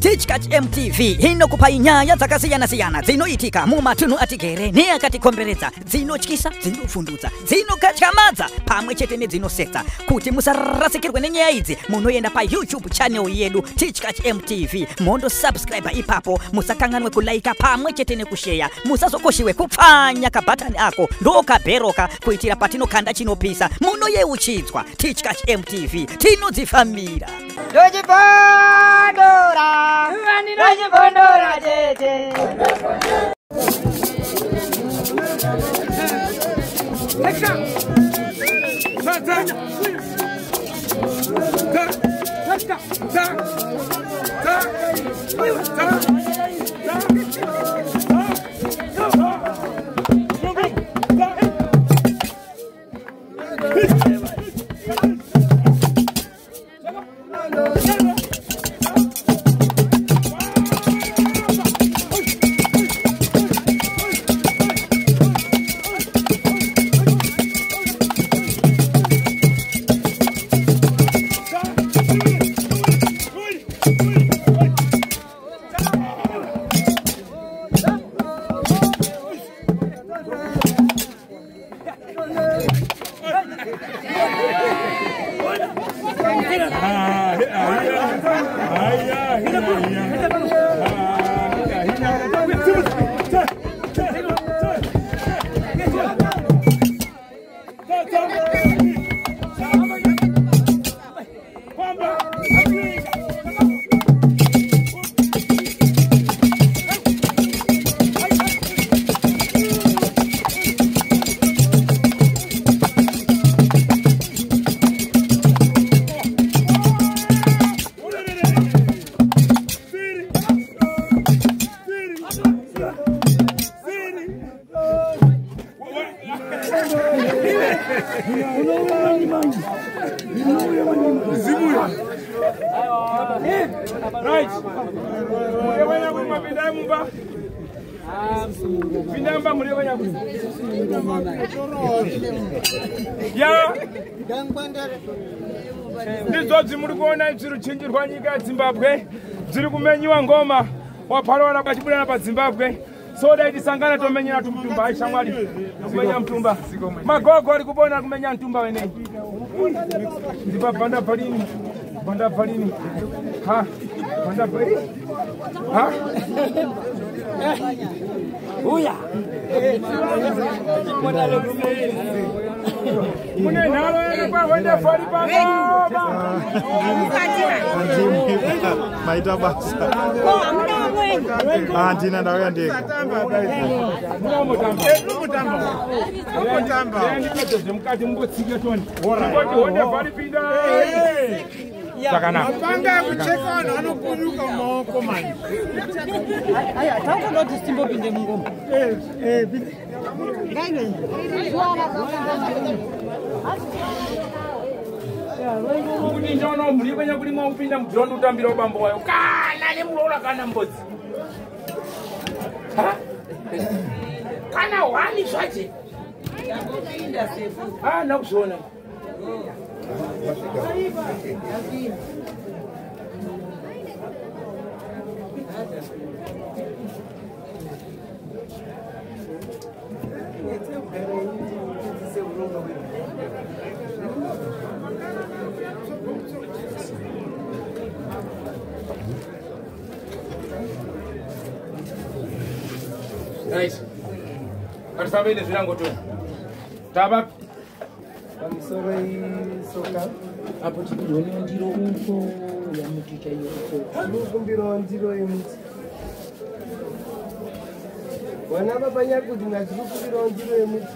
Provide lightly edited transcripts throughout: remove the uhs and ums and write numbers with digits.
Tichkach MTV inokupai nyaya dzakasiyana-siyana dzinoitika mumatunhu atigere neakatikomberedza, dzinotyisa, dzinovhundutsa, dzinokatyamadza pamwe chete nedzinosetsa. Kuti musarasikirwe nenyaya idzi, munoenda paYouTube channel yedu Tichkach MTV, mondosubscribe ipapo. Musakanganwe kulaika pamwe chete nekusheya. Musazokoshiwe kupfanya kabhatani ako ndokabheroka, kuitira patinokanda chinopisa munoyeuchidzwa. Tichkach MTV, tinodzifambira. Ndochibondora, ndochibondora tete. Ndidzo muri kuona dziri rwa nyika yeZimbabwe, dziri kumenyiwa ngoma waparora pachibudana paZimbabwe. So dai tisangana tomenyera tumutumba. Ai shamwari, kumenya mutumba. Magogo ari kubona kumenya mutumba wene. Ndipa banda palini. Banda palini. Ha. Banda palini. Ha. Uya. Mune nharo yene kwahwende fari pangoma. Maita basa. Handina, ndauya ndega. Ndipedze mukati mungotsike toni. Ngoti honde fari pinda. Zvakanaka. Mapanga ekucheka vanhu anopunyuka mumaoko mani. Aya, tangoda kuti timbopinde mungoma. Kuti ndono mhuri kwenya kuri mwaupinda mudhirondi utambira ubambo wayo kana nemuroora kana mbodzi. Ha? Kana hwani zvache. Ah, ndakuzviona. Right. Ngatifambe nezvirango toni. Tava pamusoro isoka. Apo tikudyonewa ndiro uko yamuti chaiyo uko. Tinokumbirawo ndiro yemuti. Vana baba Nyakuti ngatinokumbirawo ndiro yemuti.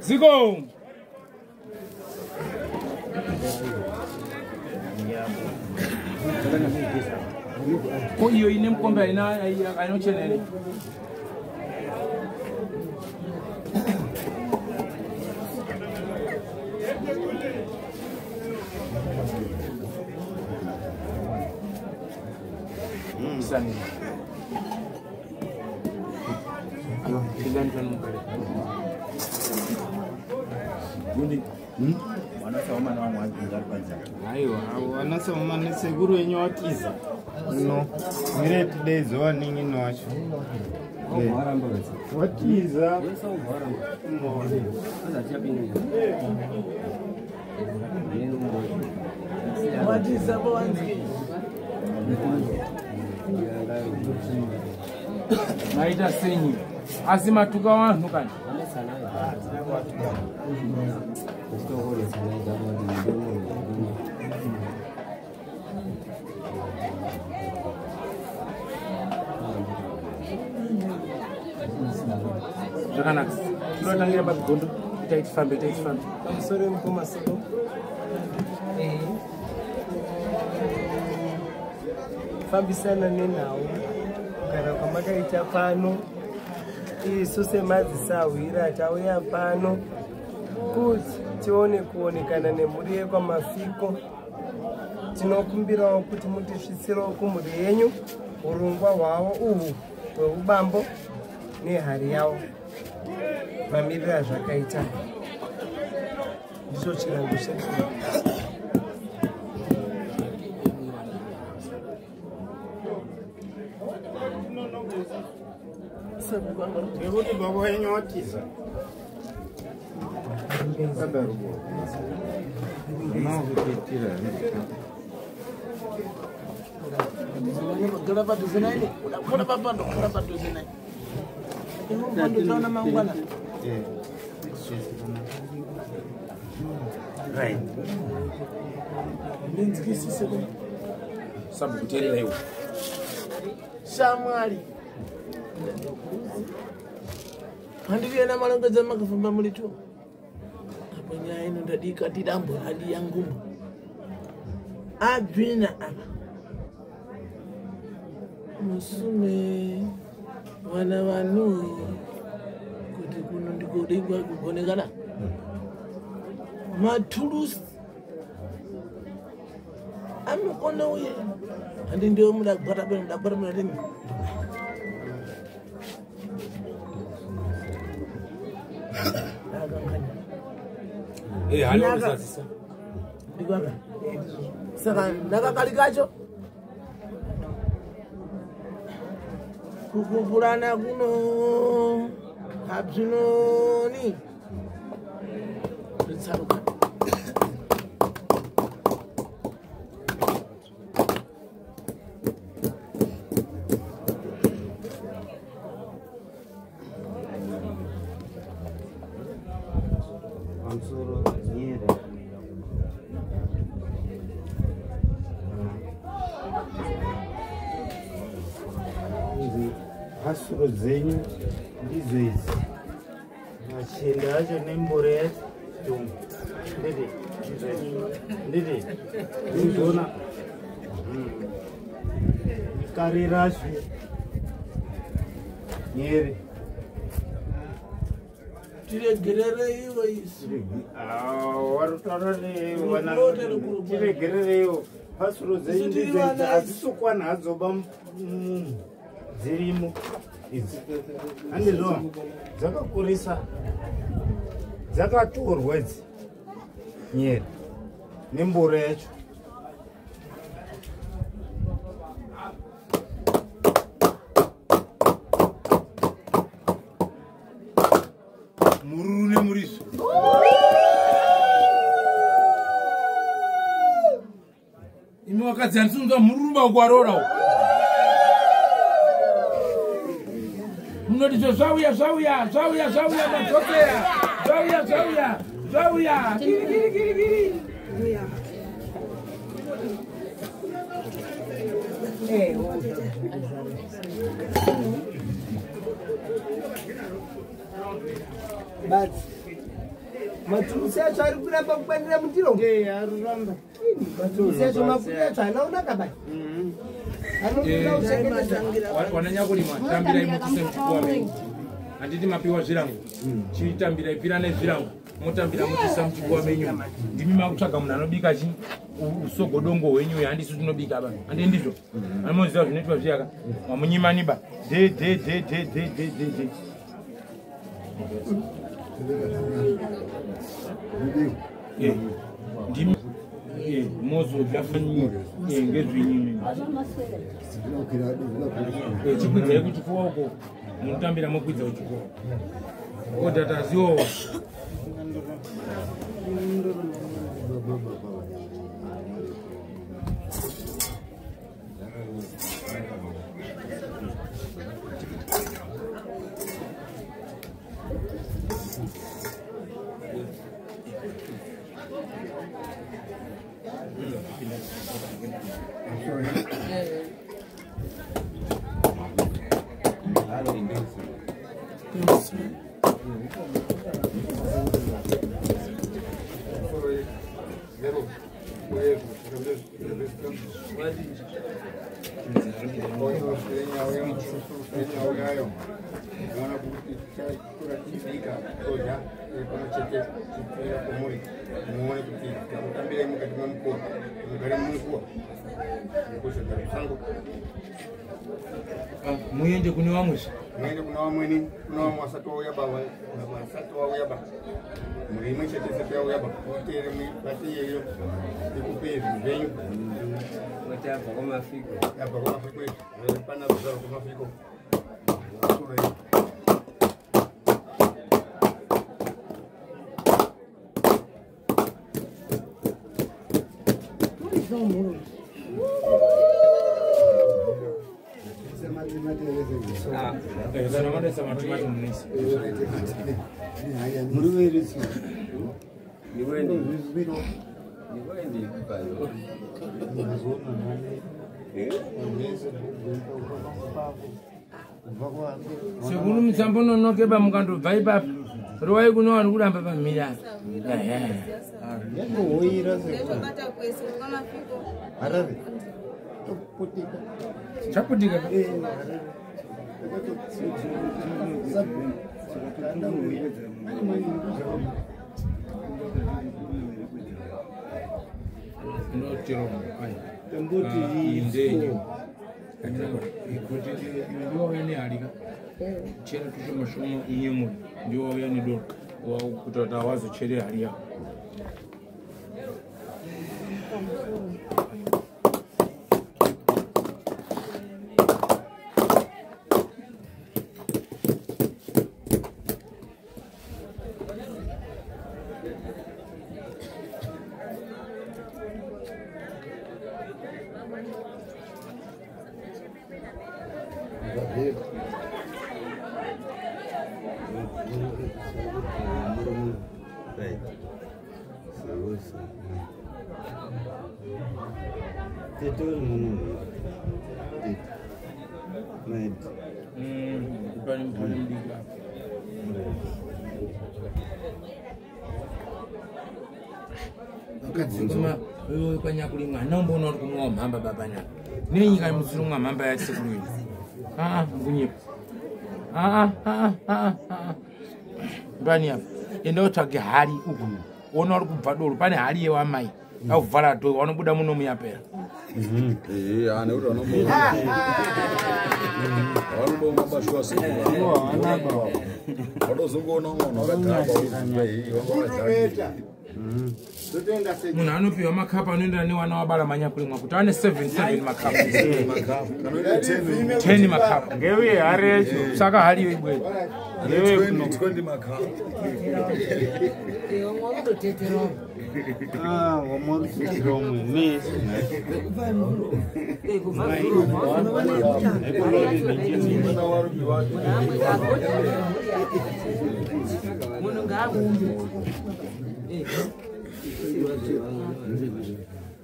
Ziko. Ko iyo ine mukombe haina hainochena here? Sani. Ayo, pindani pano mugare. Gundi. Vana saumana vangu vari panze. Aiwa, vana saumana sekuru wenyu watiza. No. Mire tidaidzo vanin'ini wacho. Watiza. Watiza bawanzi. Maita senyi. Asi matuka vanhu kani. Zvakanaka. Tinotangira pagondo. Itai tifambe, itai tifambe. Pamusoro mukoma soko. Fambisana nenhau kugara kwamakaita pano. Isu semadzisahwira tauya pano kuti tione kuonekana nemhuri yekwaMafiko. Tinokumbirawo kuti mutisvitsirewo kumhuri yenyu urongwa hwavo uhu hweubambo nehari yavo mamiriro azvakaita. Ndicho chirango chedu. Nekuti baba wenyu watiza. Right. Sabhukuteerera iwe. Shamwari. Handiriena malongedza makafamba muri tu. Apo nyaya ino ndadika tidambo hadi yangu. Abvina apa. Musume vana vanhu kuti kuno ndikodingwa kugonekana. Matulusi amukona uye handi ndiyo mudagwara bene mudagwara mudadini. Hali wakuzadzisa. Ndikwaka. Saka ndakakali kacho kukupulana kuno hapsinoni ritsaruka. Pamusoro nyere. Idzi pasuro dzenyu ndidzo idzi. Machinda acho nemboro yacho. Ndidi. Ndidi. Ndizvona. Ikari racho. Nyere. Tiregerereiwo isu. Tiregerereiwo. Pasuro dzenyu ndidzo idzi hadzisokwana hadzoba munhu. Dzirimo idzi. Handizvo dzakakurisa. Dzakatorwa idzi. Nyere. Nemboro yacho. Mururu nemuriso. Imi wakadzi handisi mururu vakwarora. Munoti zvauya zvauya zvauya zvauya madzokera. Zvauya zvauya zvauya. Kiri kiri kiri kiri. But maturusi acho ari kuramba kukwanira mundiro. Aruramba. Maturusi acho makuru acho haana kunaka bai. Anoda kuchengetedza. Wananyakurima tambirai mutise muchikuwa menyu. Handiti mapiwa zvirango. Chitambirai piranai zvirango. Motambira mutisa muchikuwa menyu. Ndimi makutsvaga munhu anobika chi usogodongo hwenyu handisi tinobika ba. Handi ndizvo. Anoziva zvinoitwa zviyaka. Mamunyimani ba. De de de de de de de de. Ndimi mozodya ngezvinyu chikwidzai kuchikuwa uko munotambira mokwidza kuchikuwa odhataziwo Muende kune vamwe muende kuna vamweni kuna vamwe vasati vauya ba vasati vauya ba mhuri imwe chete isati yauya ba uteere vatiyeyo ikupei zvinhu zvenyu yabva kwamafiko yabva kwamafiko izvi pana zvazvarwa kwamafiko. Sekuru musambononoke mukandobva ipapa rowai kuno vari kuramba pamira chaputika. Ndiwauya neharika chera tushomashoma inyemuri ndiwauya nedoro kuti wazochere hari yako. Kwanyakurimwa nomboona uri kumwa mhamba baba nako nenyika musiri kumwa mhamba yasekuru iyi mukunyepa ndani apa enda utsvage hari uku ona uri kubva doro pane hari yewamai akuvhara doro wanobuda muno muyapera munhu anopiwa makapu anoenderana newana wabara manyakurimwa kuti ane 77 makapu 10 makapu ngeuye hari yacho saka hari iyo ibwere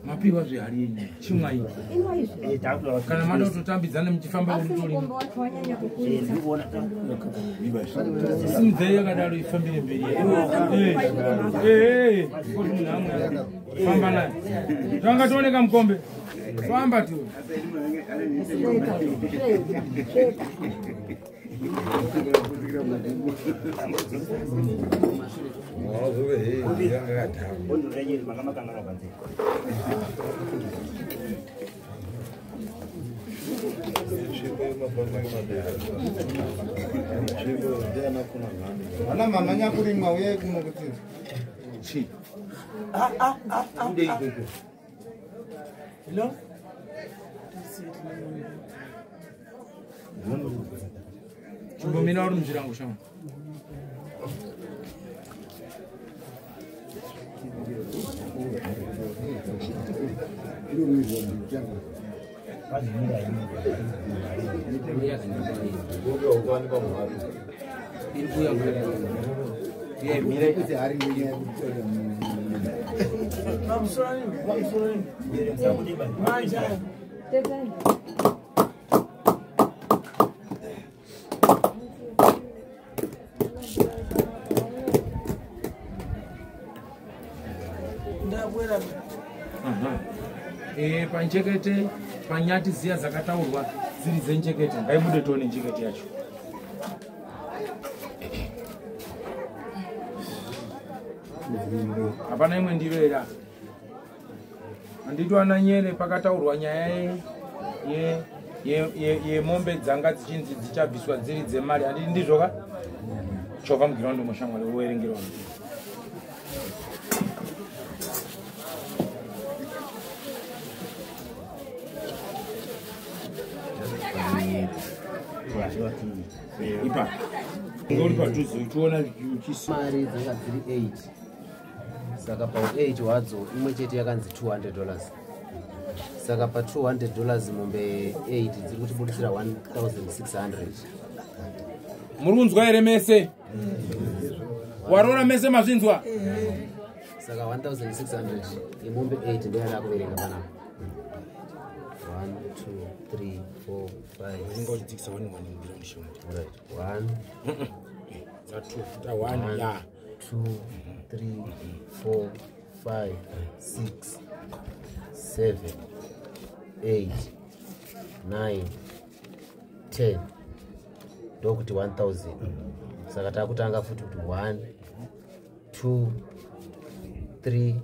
Mapiwa zvehari yenyu chimwai kana mada kutotambidzana muchifamba urutorimo simudzai yakadaro ifambire mberi kuti munhu amwe famba naye tanga tioneka mukombe famba tu Ana mama nyakurimwa uye kuno kuti chi. Hello? Chimbomira uri muchirango shama. Panjekete panyati ziya dzakataurwa dziri dzenjekete ngaibude tione njekete yacho. Hapana imwe ndiro here? Handiti ana Nyere pakataurwa nyaya yemombe dzanga dzichinzi dzichabviswa dziri dzemari, handiti ndizvo ka? Chovha mugiraundi mushamwari uverengerwa. Ipa ngori padhuze uchiona mari dzanga dziri 8 saka pa 8 wadzo imwe chete yakanzi $200 saka pa $200 mombe 8 dziri kutibudisira 1600. Muri kunzwa here mese? Warora mese mazvinzwa? Saka 1600 yemombe 8 ndiyo yada kuverenga panapa. 1 2 3 4 5. Right. 1 2 1 yeah. 2 3 4 5 6 7 8 9 10. Ndokuti 1000. Saka takutanga futi kuti 1 2 3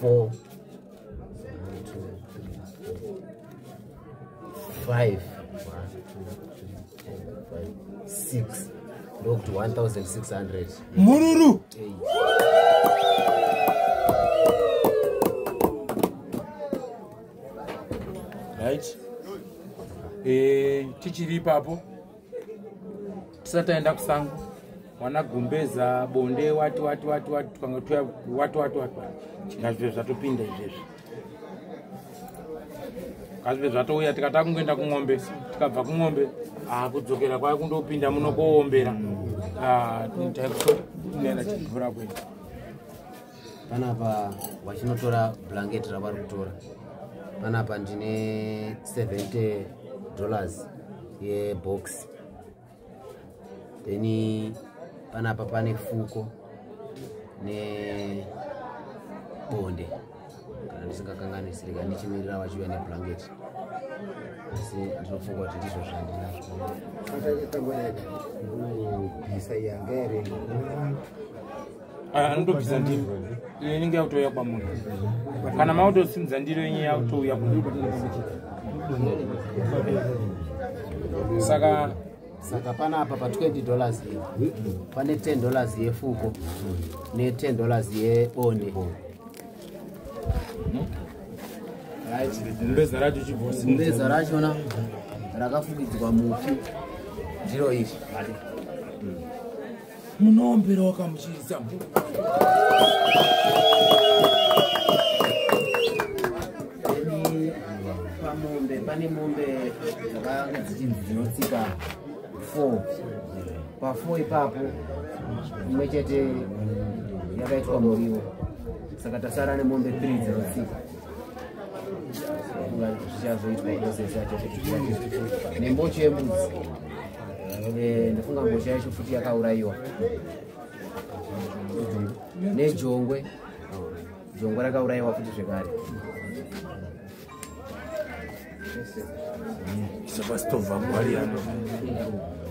4 1 2 3 4 5 1 2 3 4 5 6 ndokuti 1600. Mururu. Right. Tichiri ipapo tisati taenda kusango wana gumbeza bonde wati wati wati wati twanga tuya wati wati wati ngazvive zvatopinda izvezvi. Ngazvive zvatouya tikata kungoenda kung'ombe tikabva kung'ombe kudzokera kwaya kundopinda muno koombera taikutonena chibvura kwedu. Panapa wachinotora blanket ravari kutora panapa ndine $70 yebox, then panapa pane fuko nebonde kana ndisingakanganisiri kana ndichimirira vachiuya neblanket, asi ndinofunga kuti ndizvo zvandinazvo. Anotobvisa ndiro iyo inenge yakutouya kwamunhu kana makutosimudza ndiro yenyu yakutouya kumunhu. Saka panapa pa $20 iyi pane $10 yefuko ne $10 yebonde. Gumbeza racho chibvosimudza. Gumbeza rachona rakafukidzwa mufi ndiro iri. Munoombera wakamuchirisa. Pamombe pane mombe dzakanga dzichinzi dzinotsika 4. Pa 4 ipapo imwe chete yakaitwa muriwo, saka tasara nemombe 3 dzinotsika. Zvichazoitwa process yacho nembocho yembudzi. Ndafunga mbocho yacho futi yakaurayiwa nejongwe, jongwe rakaurayiwa futi zvekare.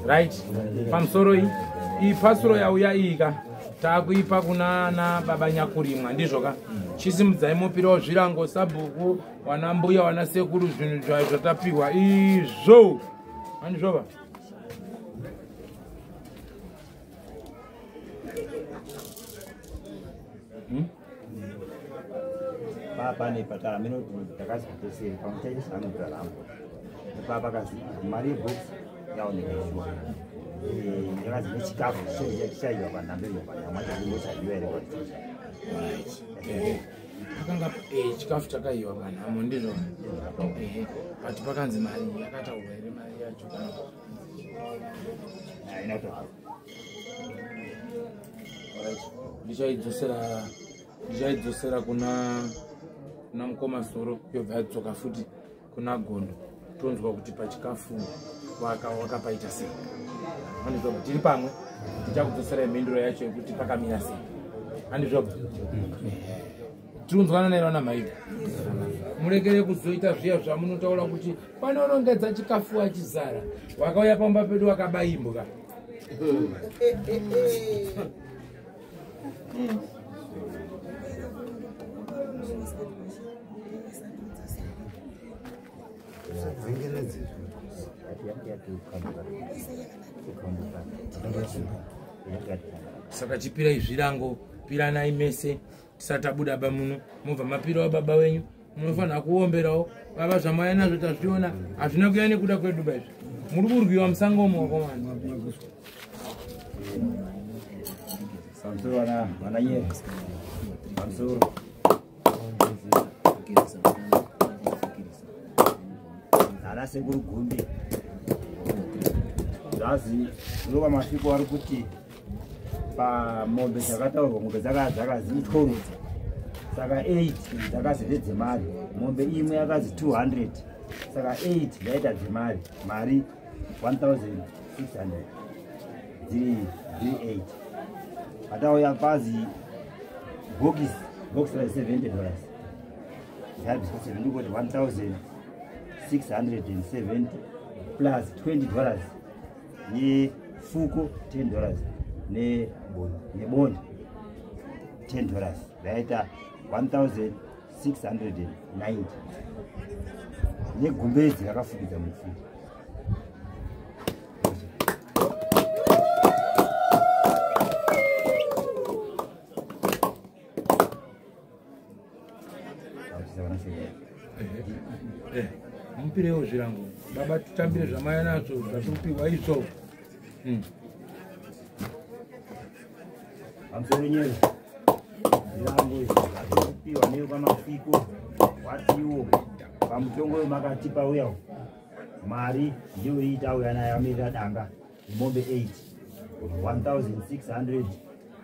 Right. Pamusoro iyi iyi pasuro yauya iyi ka Takuipa kuna ana baba Nyakurimwa, ndizvo ka? Chisimudzai mupirawo zvirango sabhuku, wana mbuya, wana sekuru, zvinhu zvatapiwa izvo. Handizvova? Pane patara mino takazipeseri pamwe chacho chaanogaramo ipapa kazi mari yebhokisi yaoneka shuwa yakazi nechikafu chichaiwa panhamberi panyama chaingochaiwa here pakanga chikafu chakaiwa panhamo, ndizvo? But pakanzi mari yakataurwa here mari yacho? Haina kutaurwa. Ndichaidzosera kuna mukoma Soro, yobva yadzoka futi kuna Gondo, tonzwa kuti pachikafu wakapaita sei. Handizvo? Tiri pamwe, tichakudzoserai mhinduro yacho yekuti pakamira sei. Handizvo? Tirunzwana nairo ana mhaiyo. Murekere kuzoita zviya zvamunotaura kuti panorongedza chikafu achizara. Wakauya pamba pedu wakabaimbwa. Saka chipirai zvirango, piranai mese tisatabuda ba muno, mobva mapirawo baba wenyu. Munofanira kuomberawo baba, zvamauya nazvo tazviona, hazvina kuya nekuda kwedu ba izvi. Muri kurwiwa musango umo wakomana. Pamusoro vana Nyere, pamusoro ana sekuru Gumbi zvazi rova masviko ari kuti pamombe dzakataurwa mombe dzakazi 12, saka 8 dzakazi ndedzemari, mombe imwe yakazi 200, saka 8 yaita dzemari, mari 1600 dziri 8. Atauya pazi bhokisi ra $70 yabviswa 70 kuti 1670 plus $20 yefuko $10 nebonde $10 yaita 1690 negumbezi rakafukidza mufu. Mupirewo zvirango baba, tutambire zvamaya nazvo zvatikupiwa izvo. Pamusoro Nyere, zvirango izvi zvatikupiwa nekwamafiko watiwo pamutongo wemakatipa uyawo mari ndiyo iyi tauya nayo amirira danga mombe 8 1600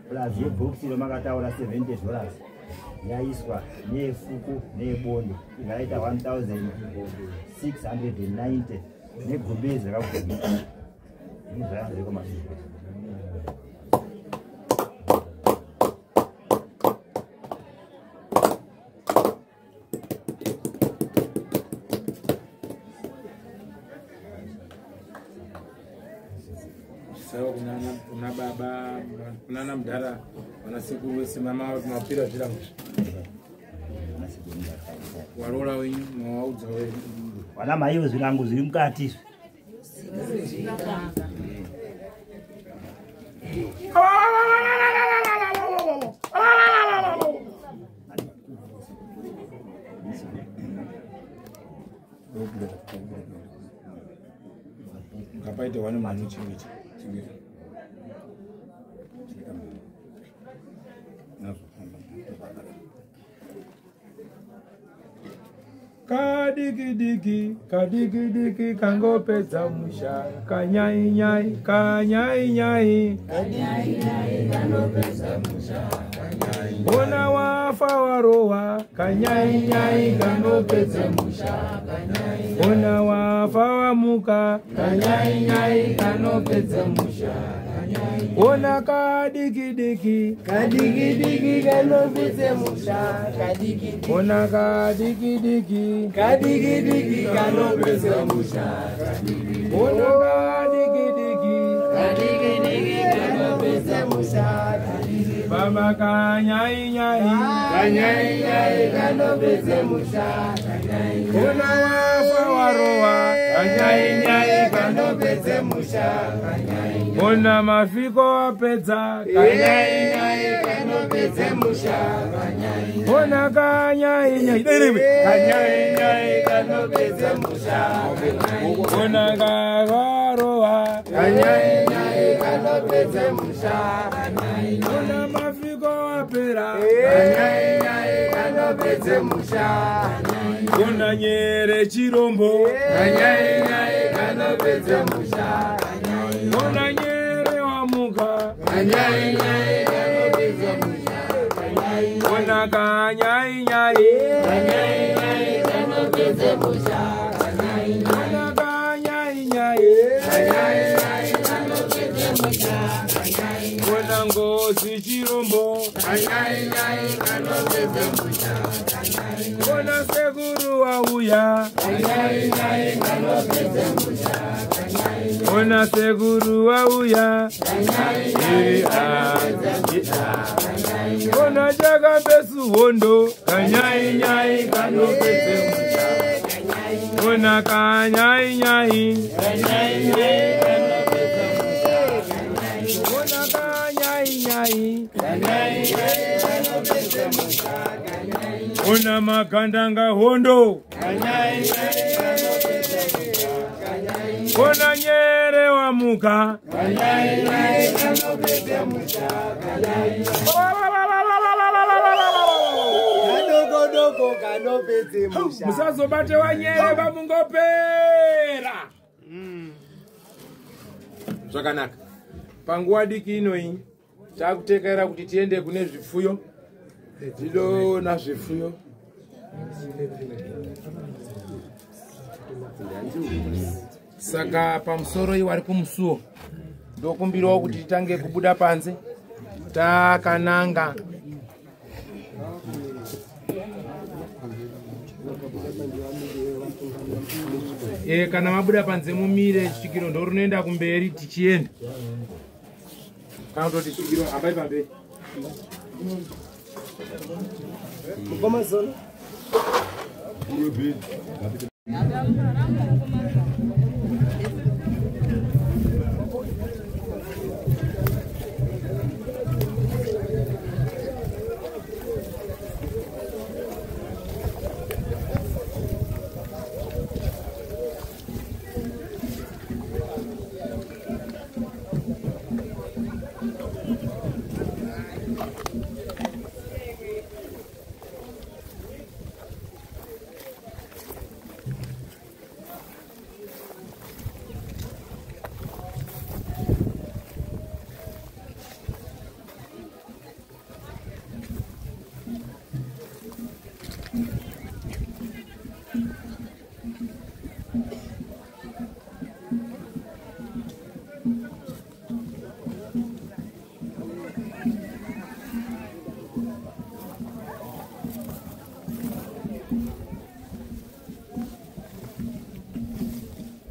plus yebhokisi romakataura $70 yaiswa neyefuku neyebondo ingaita 1690 negumbezi rakagumisa izvayanzvekomafiko. Kuna baba, kuna mudhara, vana sekuru vese mapira zvirango. Warora wenyu mawaudza wenyu. Vana maiwo zvirango zviri mukati izvi. Ngapaite wani mhanu chingeti. Kadiki-diki, kadiki-diki, kangopedza musha, kanyai-nyai, kanyai-nyai. Kanyai-nyai, kanopedza musha, kanyai. Ona wafa warowa, kanyai-nyai, kanopedza musha, kanyai. Ona wafa wamuka, kanyai-nyai, kanopedza musha, kanyai. Ona kadiki-diki, kadiki-diki, kanopedza musha, kadiki-diki. Ona kadiki-diki, kadiki-diki, kanopedza musha, kadiki-diki. Ona kadiki-diki, kadiki-diki, kanopedza musha, kadiki-diki. Kamba kanyai nyai. Kanyai nyai kanopedze musha. Kuna wafa warowa. Kanyai nyai kanopedze musha. Kuna mafiko wapedza. Kanyai nyai kanopedze musha. Kuna kanyai nyai. Kanyai nyai kanopedze musha. Kuna kakarowa. Kanyai nyai kanopedze musha. Kuna mafiko wapera. Kanyai nyai kanopedze musha. Kuna nyere chirombo. Kanyai nyai kanopedze musha. Kuna nyere wamuka. Kanyai nyai kanopedze musha. Kuna kanyai nyai. Kanyai nyai kanopedze musha. Kuna kanyai nyai. Kanyai nyai kanopedze musha. Kuna ngozi chirombo. Kanyai nyai kanopedze musha. Kuna sekuru wauya. Kanyai nyai kanopedze musha. Kuna sekuru wauya. Kuna chakapesu hondo. Kanyai nyai kanopedze musha. Kuna kanyai nyai. Kanyai nyai kanopedze musha. Kuna kanyai nyai. Kanyai nyai kanopedze musha. Kuna magandanga hondo. Kanyai nyai kanopedze musha. Kuna nyere wamuka. Kanyai nyai kanopedze musha. Kadokodoko kanopedze musha. Musazobate wanyere vamungopera. Zvakanaka. Panguva diki inoyi takutekera kuti tiende kune zvipfuyo. Tidona zvipfuyo. Saka pamusoro iwo ari kumusuo ndokumbirawo kuti titange kubuda panze takananga. Kana mabuda panze mumire svikiro ndo rinoenda kumberi tichienda. Kana kutoti svikiro hambai pamberi.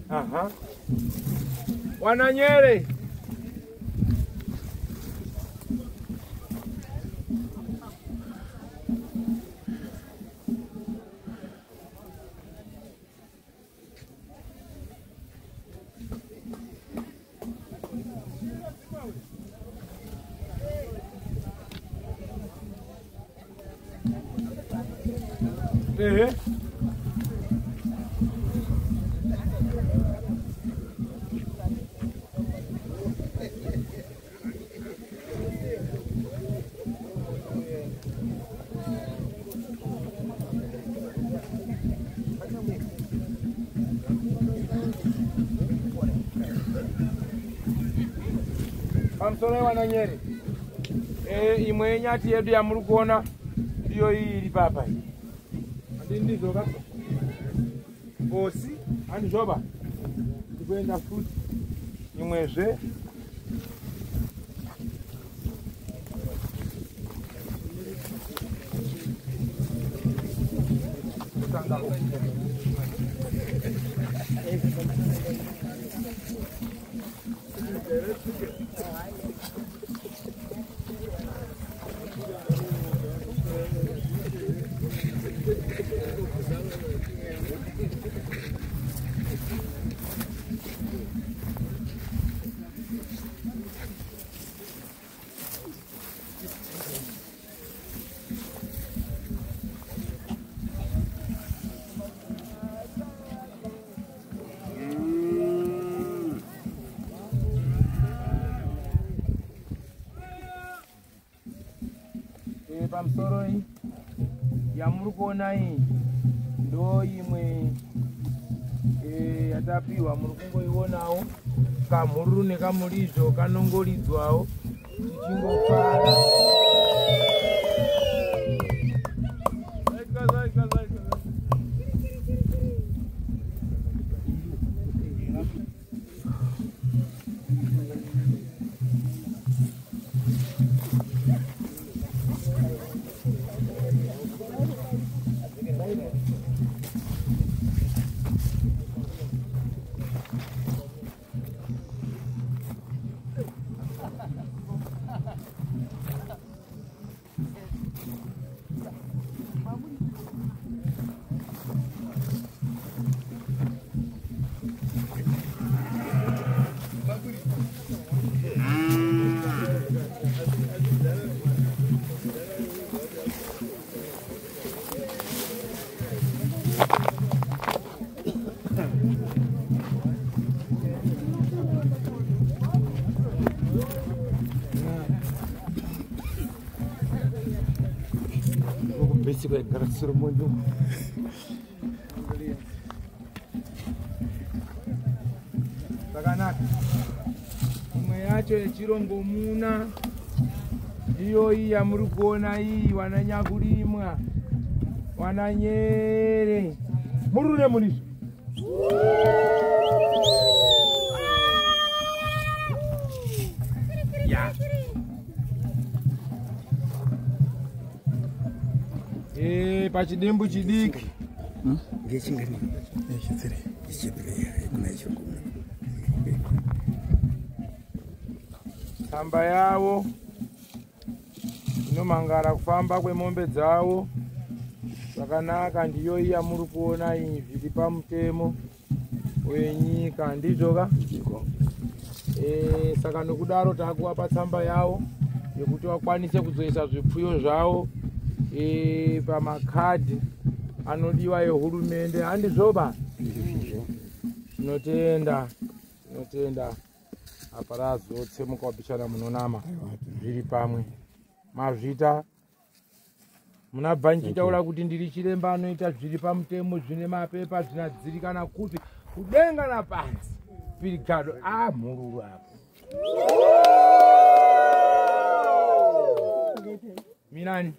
Aha. Wananyere. Ehe. Pamusoro wananyere. Imwe nyati yedu yamuri kuona ndiyo iyi iri papa iyi. Handindizoba. Ngosi handizoba. Ndikuenda futi imwezve. Pamusoro iyi yamuri kuona iyi ndo imwe yatapiwa, muri kungoionawo kamhururu nekamurizo kanongoridzwawo tichingofara. Zvakanaka. Imwe yacho yechirongomuna ndiyo iyi yamuri kuona iyi, wananyakurimwa wananyere murure murizvo. Ya. Pachidimbu chidiki tsamba yavo inomangara kufamba kwemombe dzavo zvakanaka, ndiyo iya muri kuona iyi zviri pamutemo wenyika, ndizvoka? Saka nokudaro takuva tsamba yavo yekuti vakwanise kuzoisa zvipfuyo zvavo pamakadhi anodiwa ehurumende, handizvoba? Tinotenda, tinotenda. Apa razotsemuka wapishana munonama zviri pamwe. Mazvita munabva nchitaura kuti ndiri chiremba anoita zviri pamutemo, zvine mapepa, zvinadzirikana kuti kudenga napansi pirigado amhururu apo. Minani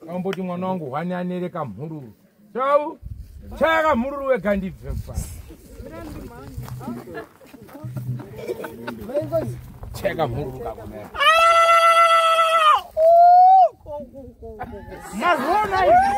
amboti mwana wangu hwani anereka mhururu chau chaka mhururu wega ndibve mfana cheka mhururu kakumera mazona izvi.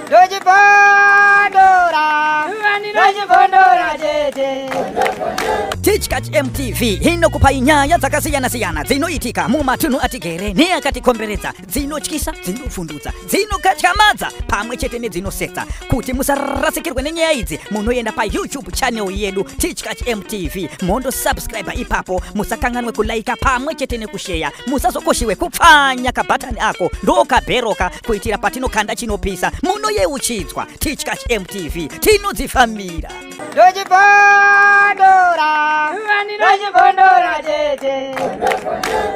Dojibondora, dojibondora, jeje. Tichkach MTV inokupai nyaya dzakasiyana-siyana dzinoitika mumatunhu atigere neakatikomberedza, dzinotyisa, dzinovhundutsa, dzinokatyamadza pamwe chete nedzinosetsa. Kuti musarasikirwe nenyaya idzi, munoenda paYouTube channel yedu Tichkach MTV, mondosubscribe ipapo. Musakanganwe kulaika pamwe chete nekusheya. Musazokoshiwe kupfanya kabhatani ako ndokabheroka, kuitira patinokanda chinopisa munoyeuchidzwa. Tichkach MTV, tinodzifambira. Ndochibondora, ndochibondora chete.